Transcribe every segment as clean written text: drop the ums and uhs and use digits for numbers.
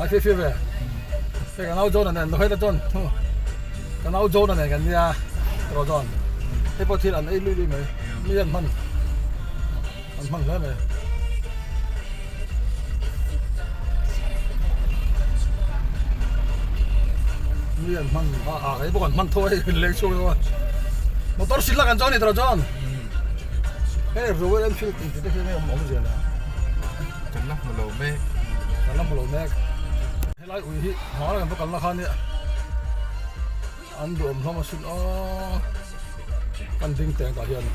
Ngai fe fe ve. Hei ka nau John-a nen hei la John ka nau John-a nen kan nia rawh John. Hei pawh thil an ei lui lui mai mi an hman an hman hle mai. Mi an hman a a hei bawk an hman tho hei leng chhuak deuh a. Motor sil la kan chuan ni tawh John. Hei Royal Enfield tih te khi nge awm awmzia le. Kan la hmu lo mek. Kan la hmu lo mek. Helai ui hi hmar kan va kalna kha nia an duhawm hlawm asin aw kan ding teng tah hian.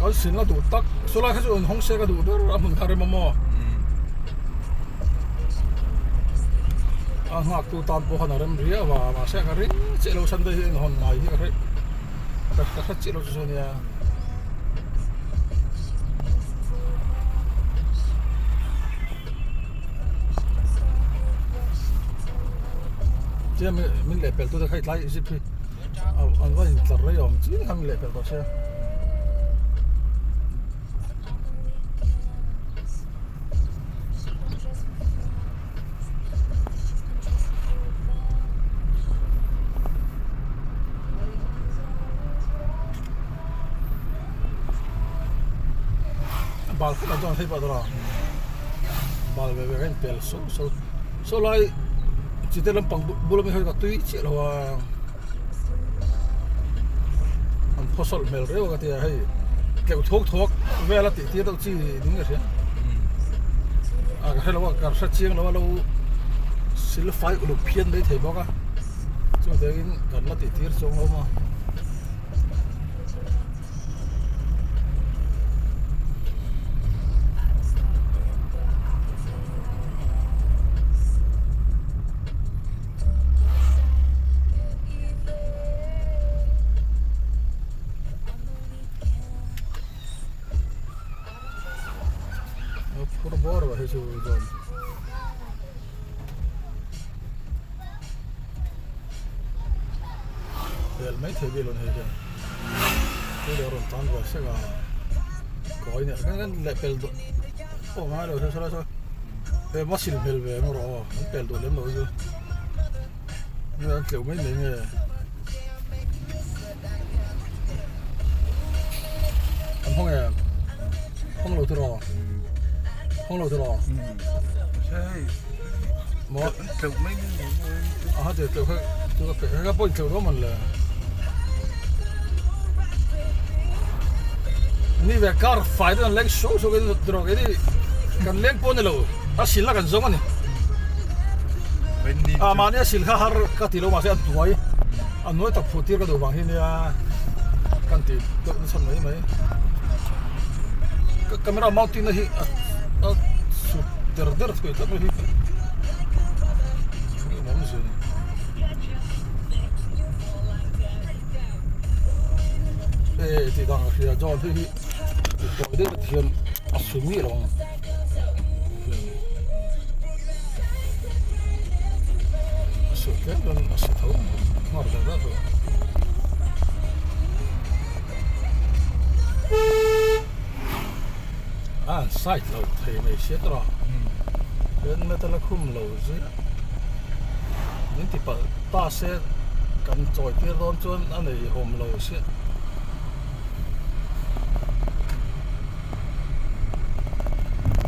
Kal sin la duh tak saw lai kha chu an hawng se ka duh ber a hmun kha rem a maw a nghak tu tan pawh khan a rem riau a mahse ka ring chiah lo sunday hi a inhawn ngai hi ka hre ka hre chiah lo chu chu a nia. Tia min leh pel tute kha i tlai zip hi an va intlar rei awm chi kha min leh pel tawh sia. Bal khat ah chuan hei pah dawr a bal ve ve hian pel so so saw lai chi te lampang bul ami hi ka tui chiah lo a an phawsawlh hmel reuh a ka ti a hei tleuh thuak thuak vel a tih tir deuh chi ding ka hria a ka hre lo a ka hre chiang lo a lo sil fai uluk phian mai thei bawk a chung te in kan la tih tir chuang lo maw. Phur bawr vah hi chu dawn. Bel mai thei vel an hei hian tui leh a rawn tan ve sek a kawi nen khan kan leh pel duh pawh ngai lo saw saw he va sil hmel ve ang rawh aw an pel duh lem lo chu nge an tleuh mai mai nge. An hawng em? Hawng lo tiraw? Hawng lo tiraw? Maw? Tleuh mai mai lo maw? Aha te tleuh kha chu ka pe ka pawh in tleuh rawh man le. Ni ve kar fai te kan leng so so ke tiraw ke ni kan leng pawh ni lo a sil a kan zawng a ni. A mahni a sil kha har ka ti lo mahse a hnuai. A nuai tak phuh tir ka duh vang hi nia kan tih deuh nasa mai mai. Ka camera mounting na hi a sut der der thei tlat mai hi. Eng emaw awmzia ni. E tih dan ka hria John hei hi ti tawi deuh te hian a su miah lo ang. A su tlem dawn a su tho nghar ve ve tho. A an side lo thei mai sia tawh a helmet a la khum lo zia min ti palh ta se kan chawi tir dawn chuan a nei awm lo sia.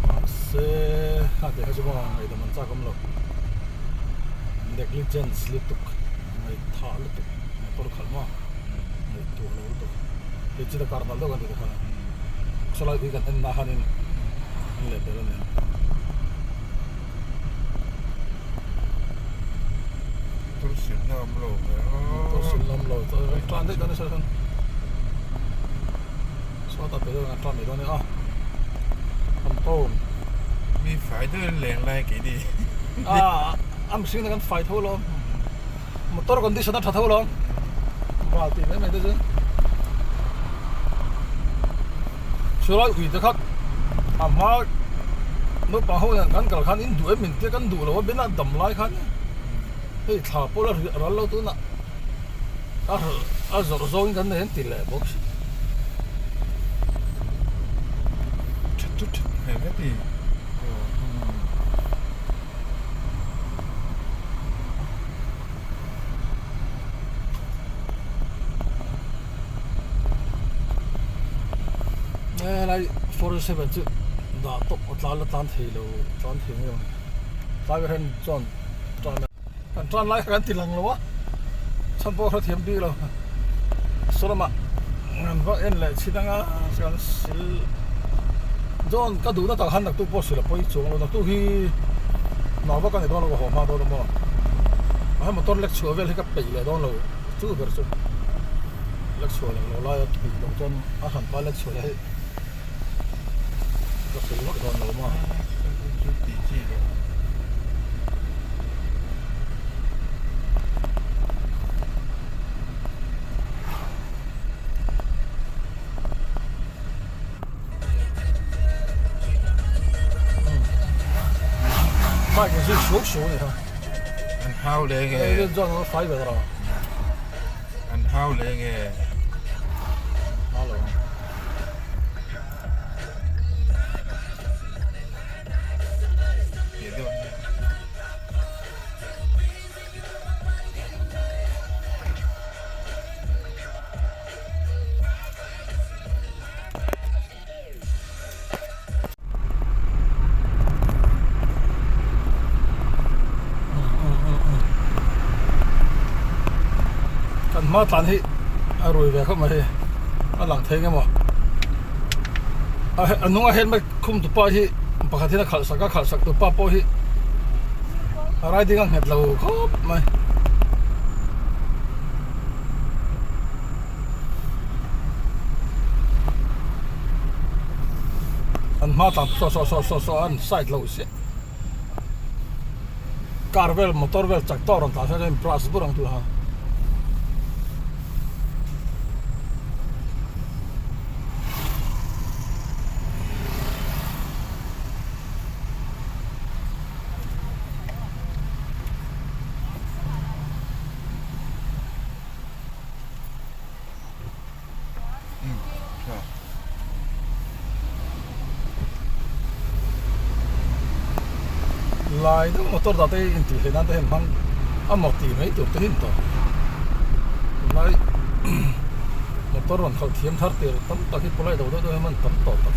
Mahse a tih kha chu maw ngaihdam an chak awm lo negligence lutuk ngaihtha lutuk motor khalh maw ngaihtuah lo lutuk hei chu car dal deuh kan tih te kha sawlai pui kan en na khanin an leh ber a nia. Motor silna awm lo ve a. Motor silna awm lo tan daih dawn nasa khan. Sawtah pe deuh an tan mai dawn a an tawm. Mi fai deuh in leng lai kei ni. A a mihring te kan fai tho lo. Motor condition a tha tho lo. Val tih mai mai te chu. Chulai ui te kha a hma. Naupang ho nen kan kal khan in duh em min tia kan duh lo a bena dam lai khan hei thla pawh la ral lo tunah a a zawrh zawngin kan nei an ti leh bawk si. That chu that hmel ka ti. Helai 47 chu dah tawp a tlan la tlan thei lo tlan thei mai ang tlai ber hian chuan tan kan tan lai kha kan ti lang lo a chhan pawh kha thiam bik lo saw lamah an va en leh chhin anga kan sil dawn ka duhna tak han naktuk pawh sil a pawi chuang lo naktuk hi hna vak a ni dawn lo ka haw hma dawn a maw mahse motor lek chhuah vel hi ka peih leh dawn lo chu ber chu lek chhuah leh lo laia peih loh chuan a hran pa lek chhuah leh hi ka peih vak dawn lo maw. Bike in zui suau suau a ni kha. An hau leh nge. Hei chuan an fai ve rawh. An hau leh nge. Hau lo. Kan hma tlan hi a rui ve khawp mai hei a lang thei eng emaw a hnunga helmet khum tu pa hi pakhat hian a khalh sak a khalh sak tu pa pawh hi a riding a nghet lo khawp mai. An hma tlan saw saw saw saw saw an side lo chiah car vel motor vel chak tawk rawn tlan hian brush bur ang tur ha. Lai deuh motor dah te hi intih hlei nan te hian hmang a maw tih mai tur te hi an tawp tunlai motor rawn khalh thiam thar tir tam tak hi pawlai deuh deuh deuh hian an tam tawh tak.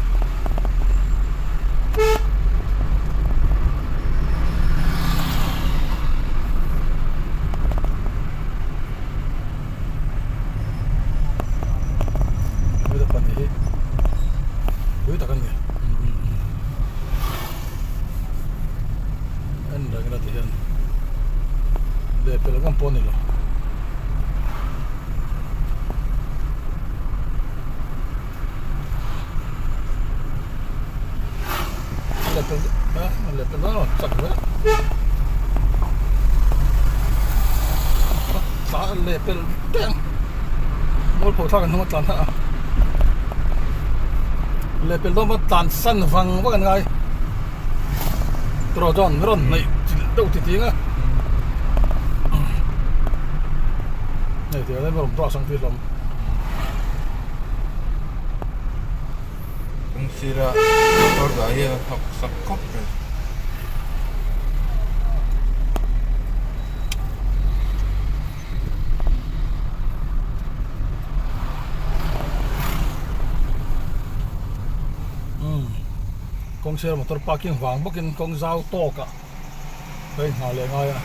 Pui tak a ni en reng ila ti hian leh pel ngam pawh a ni lo leh pel leh pel dawn a chak hle tla leh pel teng mualpho thlak an hnung a tlan a leh pel dawn pawh tlan san vang vang an ngai tawh chuan rawn hnaih chilh deuh ti ting a hei tiang hian rawn brush ang tih hlawm. Kawng sira motor dah hian a thawk sak khawp mai. Kawng sira motor parking vang bawkin kawng zau tawk ah ka inhah leh ngai a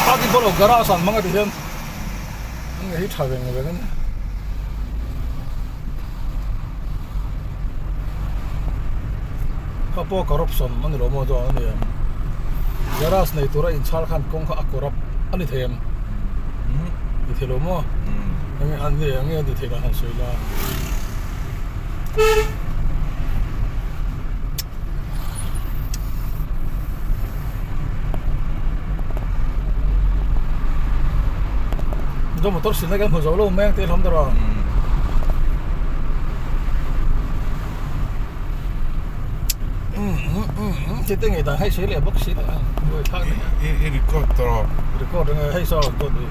parking pawh lo garage an hmang a ti hian an ngei hi tha veng veng a ni. Kha pawh corruption a ni lo maw chuan a ni em garage nei tura inchhal khan kawng kha a corrupt a ni thei em ni thei lo maw enge an ni enge a ni thei dan han sawi la. Mizo motor silna kan hmu zo lo mai ang tih hlawm deuh a. Umm thil te ngei dan hei sawi leh bawk si a buai thlak hle a. I i record tawh rawh. Record ang e hei saw record hi.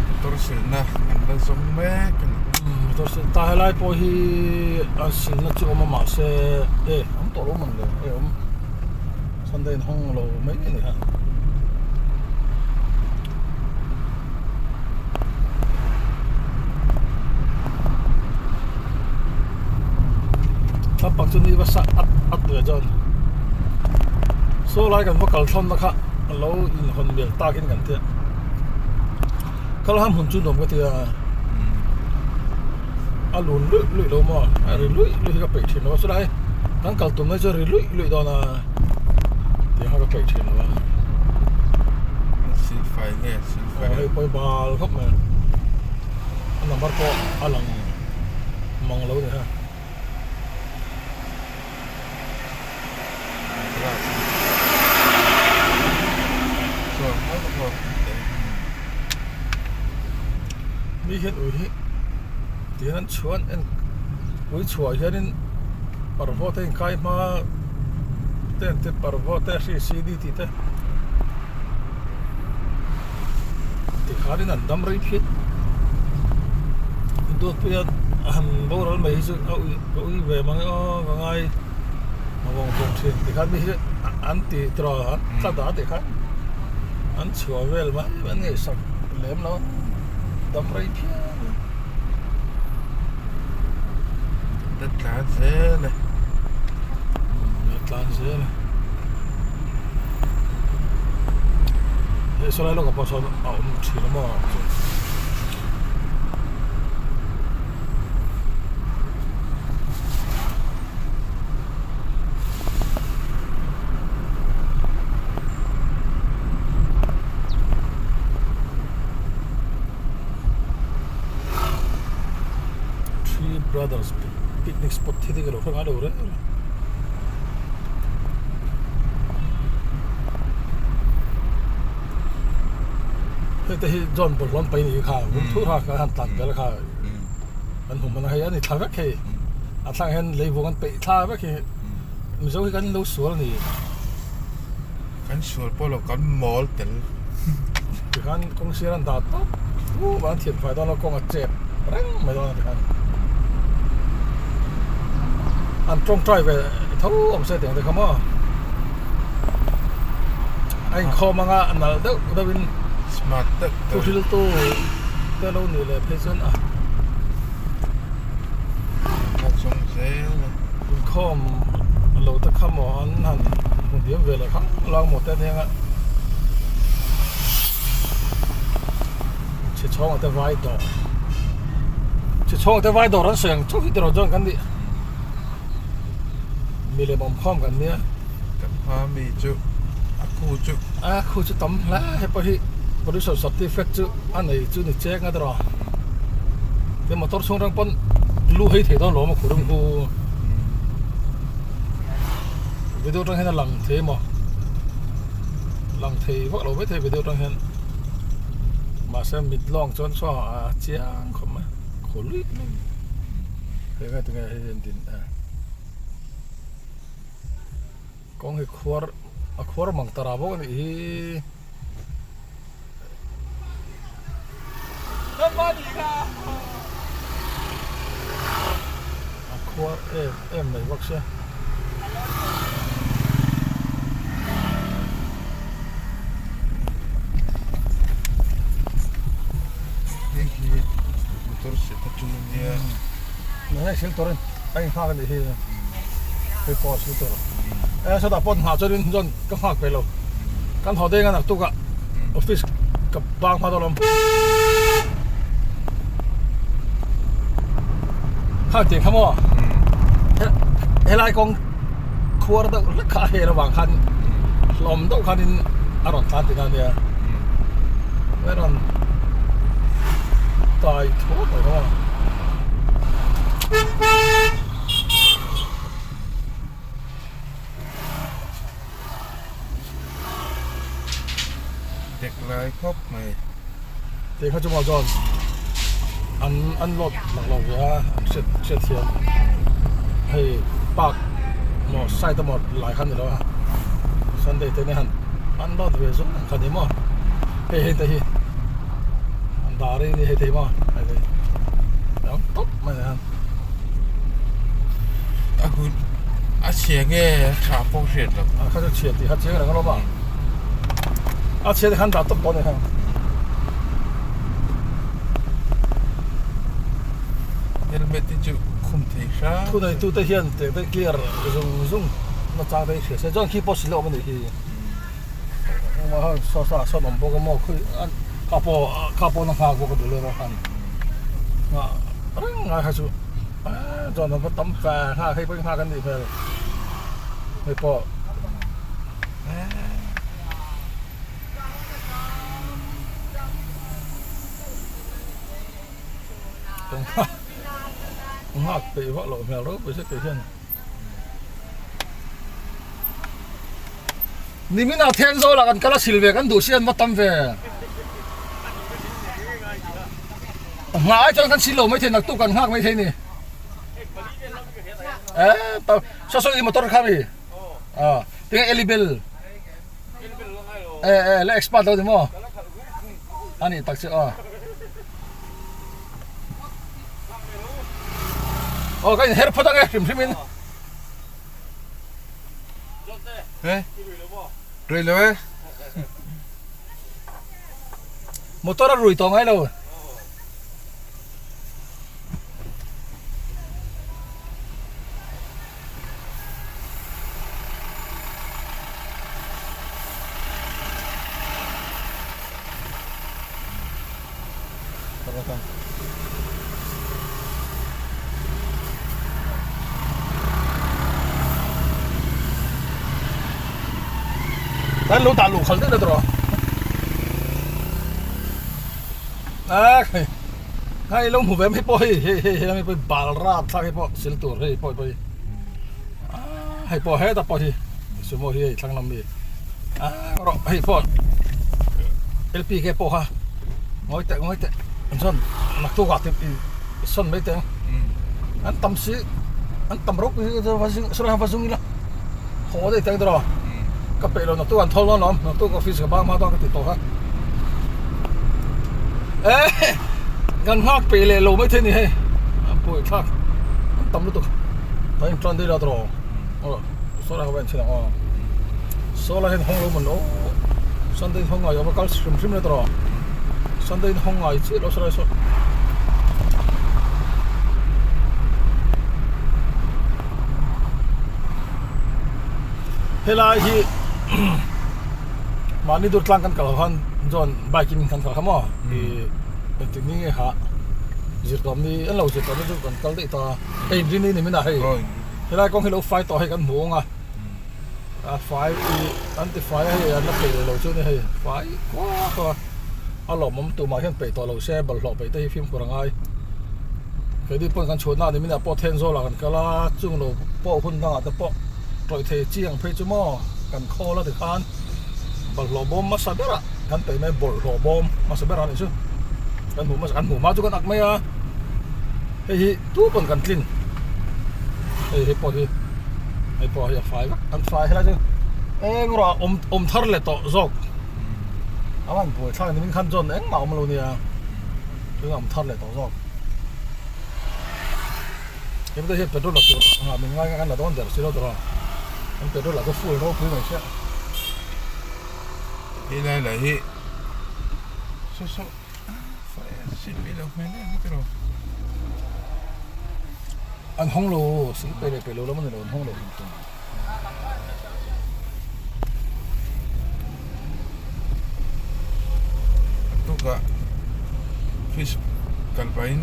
Motor silna an la zawng mek a ni. Motor sil ta helai pawh hi a silna chu awm a mahse e awm tawh lo man le e awm Sunday in hawng lo mai a ni kha. Thlam chu ni va sa at at ve chuan saw lai kan va kal thlawn na kha a lo inhawn hmel takin kan tia kal ham hun chu nuam ka tia a lun luih luih lo maw a ri luih luih hi ka peih thin lo a chulai kan kal tum na chu a ri luih luih dawn a tih kha ka peih thin lo a. Silfai nge silfai. Hei pawi bal khawp mai a number pawh a lang mang lo ni ha. Mi hian ui hi tihian an chhuan en ui chhuah hianin parvawt a inkai hma te an ti parvawt te hri cd tih te tikhanin an dam rei phian Duatpuia a han boral mai hi chu a ui ka ui ve mang e aw ka ngai a vawng vawng thin tikhan mi hi an ti tawh a an tla dah tikhan an chhuah vel mai an ngaihsak lem lo dam rei phian a. La tlan zel e. La tlan zel e. Hei sawlai lawkah pawh sawn a awm thin a maw. Three Brothers picnic spot hi te ka lo hre ngai lo reng reng. Hei te hi John bawlhhlawm pai ni kha vum thur ha kan han tlan vel kha kan hmu hman a hei a ni thla vek hei a thlangah hian leivung an peih thla vek hi Mizo hi kan lo sual a ni. Kan sual pawh lo kan mawl tel. Tikhan kawng sir an dah tawp tawp a an thian fai dawn lo kawng a chep reng mai dawn a tikhan an tawngtai ve tho awm se tiang te kha maw a inkhawm anga a nalh deuh deuh in smart deuh thu hril tu te lo nih leh phei chuan a inkhawm lo te kha maw an han hmu diam ve leh khang lang maw te aniang a chhe chhawng te vai dawr chhe chhawng te vai dawr an sawi ang chauh hi tiraw chuan kan nih milem awm khawm kan nia kan hma mi chu a khu chu a khu chu tam hle hei pawh hi pollution certificate chu a nei chu ni cheng a tiraw tin motor chhung reng pawn lu hei thei dawn lo a khur ang hu video atang hian a lang thei maw lang thei vak lo maithei video atang hian mahse mit lawng chuan saw a chiang khawp mai khaw luih luih hei nge tinge hei hian din a kawng hi khuar a khuar mang tara bawk a nih hi. A khuar em em mai bawk sia. Hei hi motor set atang a nia. Hei sil tur a inghak a nih hi. Hei pawh sil tur. E sawtah pawh nghah chuan in zawn ka nghak ve lo. Kan haw deng a naktuk ah office ka bang hma dawn awm. Khang tiang kha maw helai kawng khuar deuh hlek kha a hel avang khan hlawm deuh khanin a rawn tlan tihna ania a rawn tai thuak mai maw. Dek lai khawp mai. Tih kha chu maw John? An an load lak lo ve a an hriat hriat hian hei park maw side a maw lai kha a ni lo a Sunday te nia han an load ve zawng ang kha ni maw hei hei te hi an dah rei ni hei te hi maw hei te hi ang tawp mai a. A hun a chhia nge a tha pawh hriat loh. A kha chu chhia tih kha chiang reng alawm a. A chhia te khan dah tawp tawh a ni kha. Helmet hi chu khum thei hram. Thu nei tu te hian teh te clear zung zung na chang te hi hria se chuan khi pawh silo awm a nih hi. Saw saw ah sawn awm bawk a maw khawi kha pawh kha pawh na nghak bawk a bolero khan nghah reng ngai kha chu chuan a va tam fe nghak hei pawh hi nghak an nih hmel hei pawh nghak peih vak loh hmel ropui se kei hian. Nimin ah Thenzawl ah kan kal a sil ve kan duh si an va tam ve. Nghah ai chuan kan sil lo maithei naktuk kan nghak maithei ni. Eh saw saw i motor kha mi. Ah tinge elibel. Eh eh la expert lo ni maw. Ani tak chu aw. Aw ka inher phawt ang e hrim hrim in. Eh rui lo e. Motor a rui tawh ngai lo. Kan lo dah luh khalh daih la tawh a hei hei lo hmu ve mai pawh hei hei hei hei pawh bal rap thlak hei pawh sil tur hei pawh pawh hi hei pawh hetah pawh hi sumo hi hei thlang lam mi rawh hei pawh L P K pawh kha ngawi teh ngawi teh an chuan naktuk ah te i sawn mai teh ang an tam si an tam ropui hi va zung ila haw daih teh ang tiraw ka peih lo naktuk ah an thawl dawn alawm naktuk office ka bang hma dawn ka ti tawh kha eh kan nghak peih leh lo maithei a ni hei a buai thlak an tam lutuk ta in tan daih la tiraw aw saw lai ho va inchhin ang aw saw lai hian hawng lo mawn aw Sunday hawng ngai awm a kal hrim hrim la tiraw Sunday hawng ngai chiah lo saw lai saw helai hi mahni dur tlang kan kal ho khan chuan bike in kan kal kha maw ih engtik ni nge hah zirtawp ni an lo zirtawp ni chu kan kal daih ta hei inrin ni ni min ah hei helai kawng hi lo fai tawh hei kan hmu ang a a fai ih an ti fai a hei an la peih leh lo chu a ni hei fai kuak a a lawmawm tumah hian peih tawh lo se bawlhhlawh peih te hi fimkhur a ngai keini pawn kan chhuahna ni minah pawh Thenzawl ah kan kal a chung lo pawh hun dangah te pawh tawih thei chiang phei chu maw kan khawl a tikhan bawlhhlawh bawm hmasa berah kan peih mai bawlhhlawh bawm hmasa berah a nih chu kan hmuh hmasa kan hmuh hma chu kan ak mai a hei hi tu pawn kan tlin hei hei pawh hi hei pawh hi a fai vek an fai helai chu eng erawh a awm awm thar leh tawh zawk a van buai thlak ni min khan chuan engmah a awm lo nia tuna awm thar leh tawh zawk hemi te hian petrol la tur ah min ngai kan la dawn der si lo tawh a an petrol lah chu full ropui mai sia helai lah hi saw saw An hawng lo sil pe leh pe lo lam a ni lo an hawng lo hrim hrim. Tukah fish kal pahin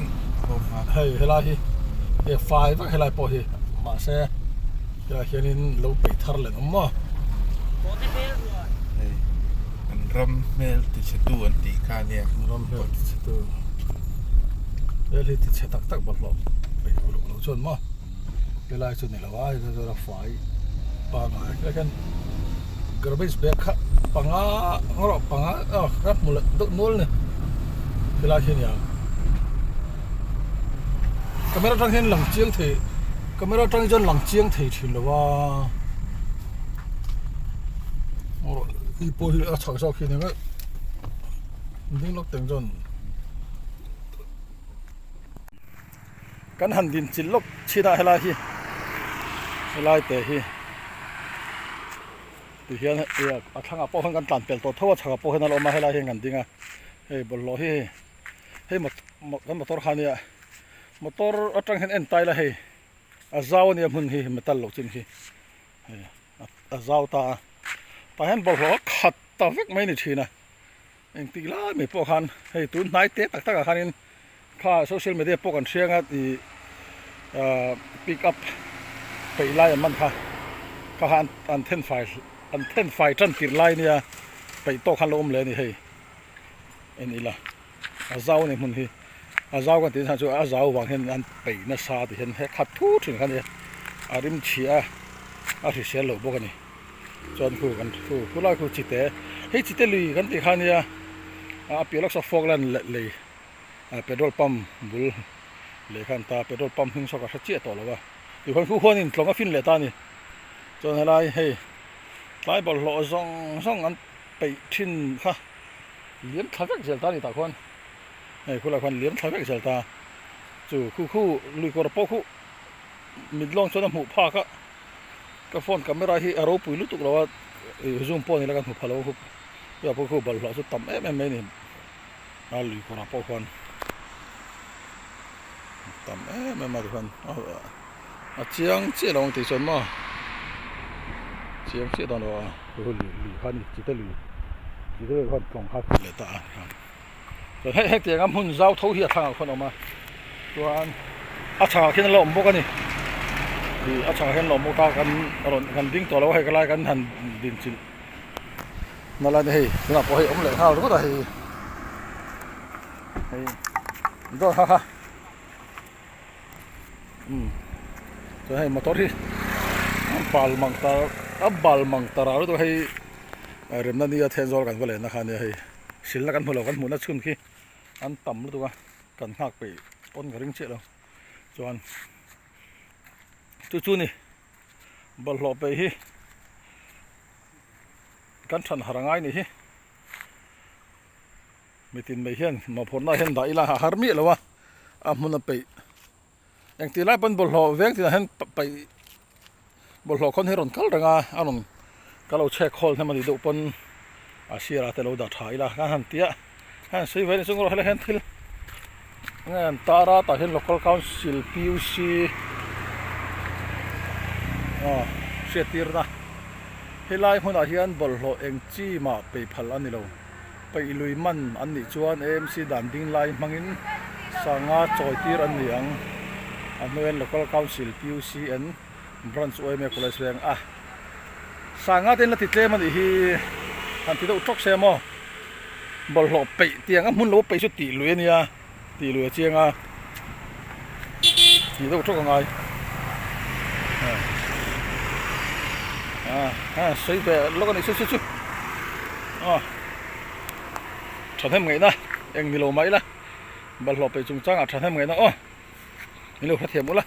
ho hma. Hei helai hi he fai vek helai pawh hi mahse helai hianin lo peih thar leh an awm maw. Hei an ram hmel ti chhe tu an tih kha ania. Ram hmel ti chhe tu hmel hi ti chhe tak tak bawlhhlawh peih uluk lo chuan maw helai chu ni lo a hei chu a fai pangai helai khian garbage bag kha panga erawh panga aw ka hmu leh deuh nual a ni helai hi a ni ang. Camera atang hian lang chiang thei camera atang hi chuan lang chiang thei thin lo a hei pawh hi a chhak zawk hi nia ding lawk teng chuan kan han din chilh lawk chin ah helai hi helai te hi ti hian a thlangah pawh hian kan tlan pel tawh tho a chhakah pawh hian a la awm a helai hian kan ding a hei bawlhhlawh hi hei. Hei kan motor kha ania motor atang hian en tai la hei a zau ania hmun hi metal loh chin hi hei a zau ta a tah hian bawlhhlawh a khat ta vek mai a ni thin a engtik lai mai pawh khan hei tun hnai te tak tak ah khanin kha social media pawh kan hriang a ih ah pick up peih lai an man kha kha kha an then fai an then fai tan tirh lai ania peih tawk khan lo awm leh a ni hei. En ila a zau a ni hmun hi a zau kan tih chhan chu a zau vang hian an peih nasa tih hian he khat thu thin kha nia a rim chhia a a hrisel loh bawk a ni chuan khu kan khu khu lai khu chite hei chite lui kan tih kha nia a piah lawk saw falkland leh lei petrol pump bul leh khan ta petrol pump hming saw ka hre chiah tawh lo a tichuan khu huanin tlawng a fin leh ta a ni chuan helai hei tlai bawlhhlawh zawng zawng an peih thin kha liam thla vek zel ta a ni tah khuan hei khulai khuan liam thla vek zel ta chu khu khu lui kawr pawh khu mit lawng chuan a hmuh phak a ka phone camera hi a ropui lutuk lo a ih zoom pawh ni la kan hmu pha lo a chutah pawh khu bawlhhlawh chu tam em em mai a ni a lui kawrah pawh khuan tam em em a tikhuan a chiang chiah lo ang tih chuan maw chiang chiah dawn lo a lui lui kha a ni chite lui chite lui khan tlawng kha a leh ta a tikhan chuan hei hetiang a hmun zau tho hi a thlangah khuan a awm a chuan a chhakah khian a la awm bawk a ni ih a chhakah khian a la awm bawk a kan rawn kan ding tawh lo a hei ka lai kan han din chilh na lai te hei tunah pawh hei awm leh nghal ringawt a hei hei dawr kha kha umm chuan hei motor hi a bal mang ta a bal mang ta rau lutuk a hei remna nia thenzawl kan va lenna kha ania hei silna kan hmu lo kan hmuhna chhun khi an tam lutuk a kan nghak peih pawn ka ring chiah lo chuan chu chu ni bawlhhlawh peih hi kan than har angai ni hi. Mitin mai hian mawhphurhna hian dah ila a har miah lo a, a hmun a peih. Engti lai pawn bawlhhlawh veng tinah hian peih bawlhhlawh khawn hi a rawn kal reng a, a rawn ka lo chhek khawl hnem a nih deuh pawn a sirah te lo dah tha ila ka han ti a, heng sawi ve ni chung erawh helai hian thil enge an tar a tah hian local council PUC aw hriattirna helai hmunah hian bawlhhlawh eng chi mah peih phal a ni lo. Peih lui man an nih chuan AMC dan ding lai hmangin sanga chawi tir an ni ang. A hnuaiin Local Council PUCN Branch YMA College veng a sanga te in la ti tlem a nih hi han ti deuh tawk se maw. Bawlhhlawh peih tiang a hmun lo peih chu tih lui a nia tih lui a chiang a tih deuh tawk a ngai. A sawi ve lawk a nih chu chu chu. Aw thahnem ngaihna eng ni lo mah ila bawlhhlawh peih chungchangah thahnem ngaihna aw min lo hrethiam ula.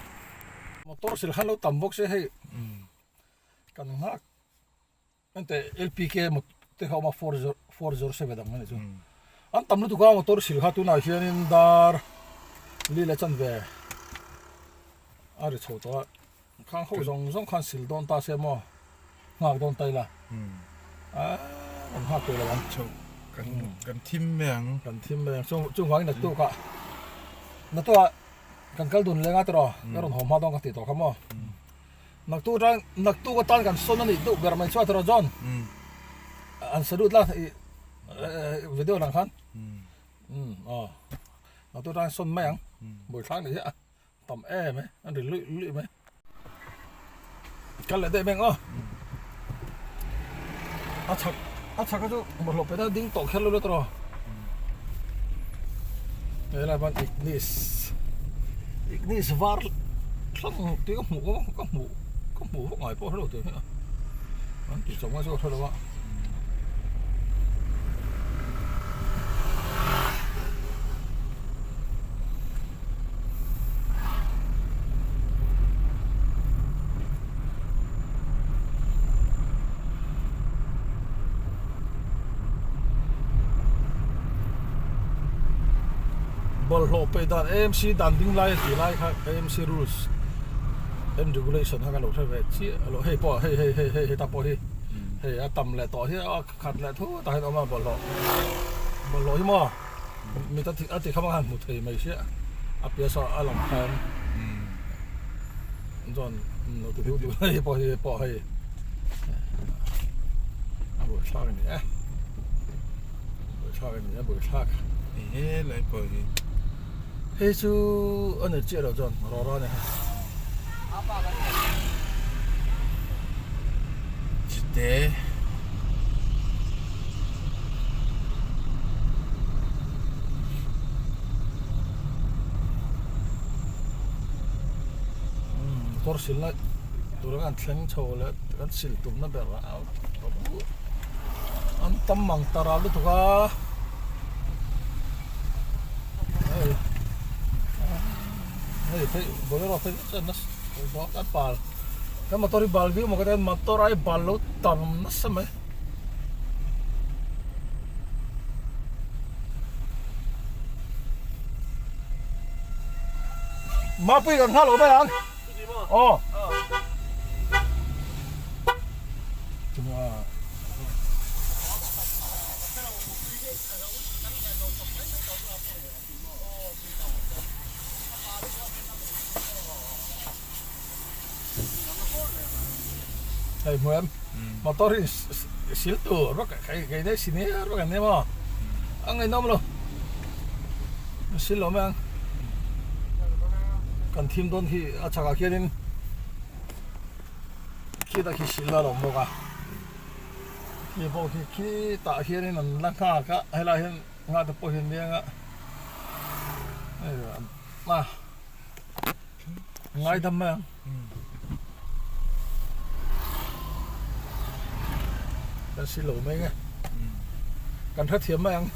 Motor sil khan lo tam bawk se hei kan nghak ente LPK te kha awm a 407 ang ani chu an tam lutuk a motor sil kha tunah hianin dar li leh chanve a ri chho tawh a. Khang ho zawng zawng khan sil dawn ta se maw nghak dawn ta ila aaa kan nghak tur lo ang. Chho kan kan thim mai ang. Kan thim mai ang chung chung vangin naktuk ah naktuk ah kan kal dun leng a tiraw ka rawn haw hma dawn ka tih tawh kha maw naktuk atang naktuk atan kan sawn a nih deuh ber mai chu a tiraw John an salute la ih video lang khan umm aw naktuk atang sawn mai ang buaithlak ni hi a. Tam em e, an ri luih luih mai. Kal leh daih beng aw. A chhak a chhak a chu bawlhhlawh pet a ding tawh kher lo la tawh. He lai ban Ignis Ignis var thlang tui ka hmuh ka hmuh ka hmuh vak ngai pawh hre lo tur hi a. An ti chawp ngai chu ka hre lo a. Bawlhhlawh peih dan AMC dan ding lai a tih lai kha AMC rules and regulation kha kan lo hre ve chiah a lo hei pawh hei hei hei hei heta pawh hi hei a tam leh tawh hi a khat leh thu tah hian a awm a bawlhhlawh bawlhhlawh hi maw mit a a ti kham a han hmu thei mai sia a piah saw a lang khan chuan lo ti deuh deuh hei pawh hi pawh hei a buaithlak a ni e. Buaithlak a ni a buaithlak. He lai pawh hi. Hei chu a ni chiah lo chuan rawra a ni ha. Chite. Motor silna tur an thleng chho leh kan sil tumna ber a. An tam mang ta ral lutuk a hei hei phei bolero phei chuan nasa bak a bal kan motor hi bal viau maw ka tia motor ai bal lo tam nasa mai. Mapui kan nghal lo mai ang. Aw. Hei hmu em motor hi sil tur vak kei nei si nia vak an nia maw a ngaihnawm lo sil lo mai ang kan thim dawn khi a chhakah khianin khitah khi sil a lo awm bawk a khi pawh khi khitah hianin an la nghak a helaiah hian nghak te pawh hi an leng a hei a ngaidam mai ang. Kan si lo mai nge. Kan hrethiam mai ang.